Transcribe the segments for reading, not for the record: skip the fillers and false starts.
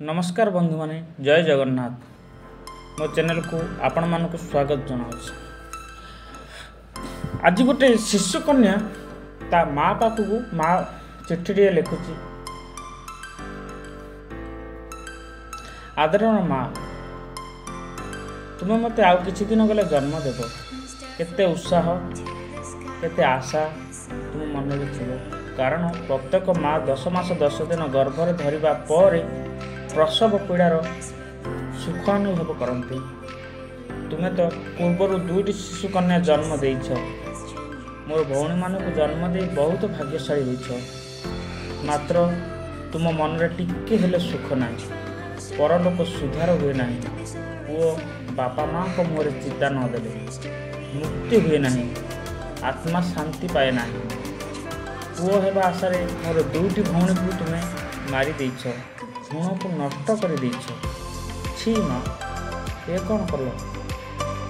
ନମସ୍କାର ବନ୍ଧୁମାନେ, ଜୟ ଜଗନ୍ନାଥ। ମୋ ଚ୍ୟାନେଲକୁ ଆପଣମାନଙ୍କୁ ସ୍ୱାଗତ ଜଣାଉଛି। ଆଜି ଗୋଟେ ଶିଶୁ କନ୍ୟା ତା ମା ପାଖକୁ ମା ଚିଠିଟିଏ ଲେଖୁଛି। ଆଦରଣ ମା, ତୁମେ ମୋତେ ଆଉ କିଛି ଦିନ ଗଲେ ଜନ୍ମ ଦେବ। କେତେ ଉତ୍ସାହ, କେତେ ଆଶା ତୁମ ମନରେ ଥିବ, କାରଣ ପ୍ରତ୍ୟେକ ମା 10 ମାସ 10 ଦିନ ଗର୍ଭରେ ଧରିବା ପରେ ପ୍ରସବ ପୀଡ଼ାର ସୁଖ ଅନୁଭବ କରନ୍ତି। ତୁମେ ତ ପୂର୍ବରୁ 2ଟି ଶିଶୁ କନ୍ୟା ଜନ୍ମ ଦେଇଛ। ମୋର ଭଉଣୀମାନଙ୍କୁ ଜନ୍ମ ଦେଇ ବହୁତ ଭାଗ୍ୟଶାଳୀ ହୋଇଛ। ମାତ୍ର ତୁମ ମନରେ ଟିକେ ହେଲେ ସୁଖ ନାହିଁ। ପରଲୋକ ସୁଧାର ହୁଏ ନାହିଁ ପୁଅ ବାପା ମାଆଙ୍କ ମୁହଁରେ ଚିତା ନ ଦେଲେ। ମୁକ୍ତି ହୁଏ ନାହିଁ, ଆତ୍ମା ଶାନ୍ତି ପାଏ ନାହିଁ। ପୁଅ ହେବା ଆଶାରେ ମୋର 2ଟି ଭଉଣୀକୁ ତୁମେ ମାରି ଦେଇଛ, ଭ୍ରୂଣକୁ ନଷ୍ଟ କରିଦେଇଛ। ଛି ମା, ଏ କ'ଣ କଲ?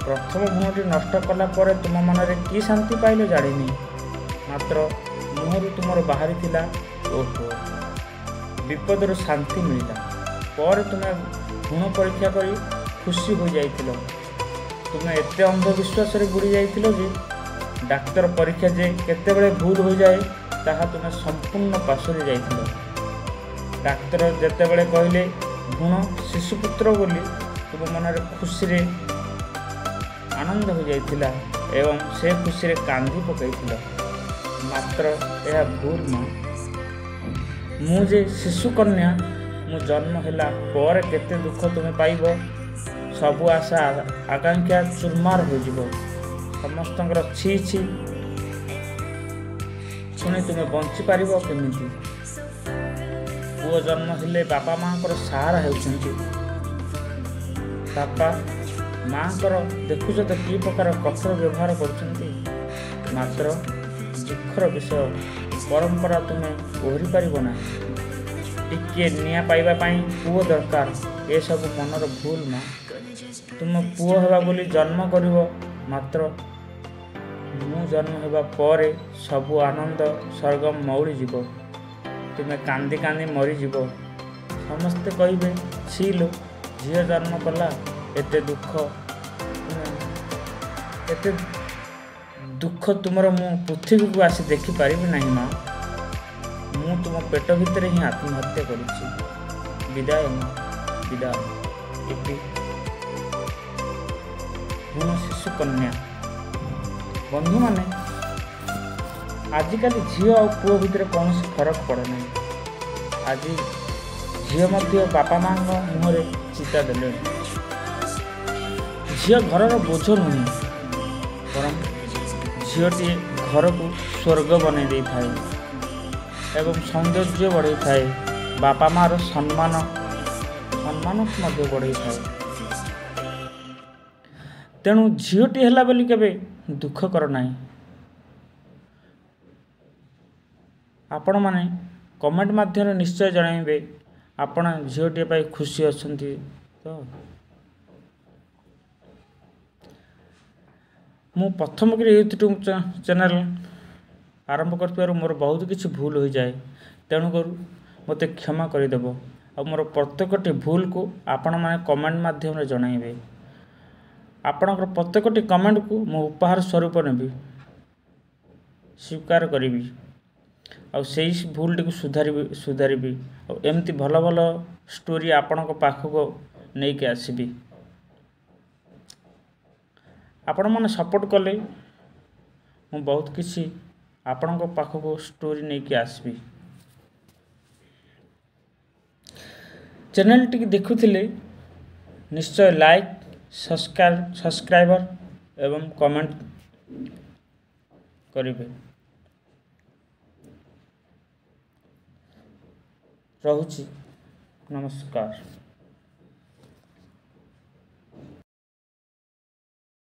ପ୍ରଥମ ଭ୍ରୂଣଟି ନଷ୍ଟ କଲା ପରେ ତୁମ ମନରେ କି ଶାନ୍ତି ପାଇଲ ଜାଣିନି, ମାତ୍ର ମୁହଁରୁ ତୁମର ବାହାରିଥିଲା, ଓହୋ, ବିପଦରୁ ଶାନ୍ତି ମିଳିଲା। ପରେ ତୁମେ ଭ୍ରୂଣ ପରୀକ୍ଷା କରି ଖୁସି ହୋଇଯାଇଥିଲ। ତୁମେ ଏତେ ଅନ୍ଧବିଶ୍ୱାସରେ ବୁଡ଼ି ଯାଇଥିଲ ଯେ ଡାକ୍ତର ପରୀକ୍ଷା ଯେ କେତେବେଳେ ଭୁଲ ହୋଇଯାଏ ତାହା ତୁମେ ସମ୍ପୂର୍ଣ୍ଣ ପାଶୋରି ଯାଇଥିଲ। ଡାକ୍ତର ଯେତେବେଳେ କହିଲେ ଭ୍ରୂଣ ଶିଶୁପୁତ୍ର ବୋଲି, ତୁମ ମନରେ ଖୁସିରେ ଆନନ୍ଦ ହୋଇଯାଇଥିଲା ଏବଂ ସେ ଖୁସିରେ କାନ୍ଦି ପକାଇଥିଲ। ମାତ୍ର ଏହା ଭୁଲ ମା। ମୁଁ ଯେ ଶିଶୁକନ୍ୟା, ମୁଁ ଜନ୍ମ ହେଲା ପରେ କେତେ ଦୁଃଖ ତୁମେ ପାଇବ। ସବୁ ଆଶା ଆକାଂକ୍ଷା ଚୁରମାର ହୋଇଯିବ। ସମସ୍ତଙ୍କର ଛି ଛି ଶୁଣି ତୁମେ ବଞ୍ଚିପାରିବ କେମିତି? ପୁଅ ଜନ୍ମ ହେଲେ ବାପା ମାଆଙ୍କର ସାହାରା ହେଉଛନ୍ତି। ବାପା ମାଆଙ୍କର ଦେଖୁଛ ତ କି ପ୍ରକାର କଠୋର ବ୍ୟବହାର କରୁଛନ୍ତି। ମାତ୍ର ଦୁଃଖର ବିଷୟ, ପରମ୍ପରା ତୁମେ ଓହରି ପାରିବ ନାହିଁ। ଟିକିଏ ନିଆଁ ପାଇବା ପାଇଁ ପୁଅ ଦରକାର, ଏସବୁ ମନର ଭୁଲ ମା। ତୁମ ପୁଅ ହେବା ବୋଲି ଜନ୍ମ କରିବ, ମାତ୍ର ମୁଁ ଜନ୍ମ ହେବା ପରେ ସବୁ ଆନନ୍ଦ ସରଗମ ମଉଳିଯିବ। ତୁମେ କାନ୍ଦି କାନ୍ଦି ମରିଯିବ। ସମସ୍ତେ କହିବେ, ଛି ଲୋ, ଝିଅ ଜନ୍ମ କଲା, ଏତେ ଦୁଃଖ, ଏତେ ଦୁଃଖ ତୁମର ମୁଁ ପୃଥିବୀକୁ ଆସି ଦେଖିପାରିବି ନାହିଁ ମା। ମୁଁ ତୁମ ପେଟ ଭିତରେ ହିଁ ଆତ୍ମହତ୍ୟା କରୁଛି। ବିଦାୟ ମା, ବିଦାୟ। ଇତି ଭ୍ରୂଣ ଶିଶୁ କନ୍ୟା। ବନ୍ଧୁମାନେ, ଆଜିକାଲି ଝିଅ ଆଉ ପୁଅ ଭିତରେ କୌଣସି ଫରକ ପଡ଼େ ନାହିଁ। ଆଜି ଝିଅ ମଧ୍ୟ ବାପା ମାଆଙ୍କ ମୁହଁରେ ଚିତା ଦେଲେଣି। ଝିଅ ଘରର ବୋଝ ନୁହେଁ, ବରଂ ଝିଅଟିଏ ଘରକୁ ସ୍ୱର୍ଗ ବନେଇ ଦେଇଥାଏ ଏବଂ ସୌନ୍ଦର୍ଯ୍ୟ ବଢ଼େଇଥାଏ, ବାପା ମାଆର ସମ୍ମାନ ମଧ୍ୟ ବଢ଼େଇଥାଏ। ତେଣୁ ଝିଅଟି ହେଲା ବୋଲି କେବେ ଦୁଃଖ କର ନାହିଁ। ଆପଣମାନେ କମେଣ୍ଟ ମାଧ୍ୟମରେ ନିଶ୍ଚୟ ଜଣାଇବେ, ଆପଣ ଝିଅଟିଏ ପାଇ ଖୁସି ଅଛନ୍ତି ତ? ମୁଁ ପ୍ରଥମ କରି ୟୁଟ୍ୟୁବ୍ ଚ୍ୟାନେଲ୍ ଆରମ୍ଭ କରିଥିବାରୁ ମୋର ବହୁତ କିଛି ଭୁଲ ହୋଇଯାଏ, ତେଣୁକରି ମୋତେ କ୍ଷମା କରିଦେବ। ଆଉ ମୋର ପ୍ରତ୍ୟେକଟି ଭୁଲକୁ ଆପଣମାନେ କମେଣ୍ଟ ମାଧ୍ୟମରେ ଜଣାଇବେ। ଆପଣଙ୍କର ପ୍ରତ୍ୟେକଟି କମେଣ୍ଟକୁ ମୁଁ ଉପହାର ସ୍ୱରୂପ ନେବି, ସ୍ୱୀକାର କରିବି ଆଉ ସେଇ ଭୁଲଟିକୁ ସୁଧାରିବି ଆଉ ଏମିତି ଭଲ ଭଲ ଷ୍ଟୋରି ଆପଣଙ୍କ ପାଖକୁ ନେଇକି ଆସିବି। ଆପଣମାନେ ସପୋର୍ଟ କଲେ ମୁଁ ବହୁତ କିଛି ଆପଣଙ୍କ ପାଖକୁ ଷ୍ଟୋରି ନେଇକି ଆସିବି। ଚ୍ୟାନେଲଟିକି ଦେଖୁଥିଲେ ନିଶ୍ଚୟ ଲାଇକ୍, ସବସ୍କ୍ରାଇବର ଏବଂ କମେଣ୍ଟ କରିବେ। ରହୁଛି, ନମସ୍କାର।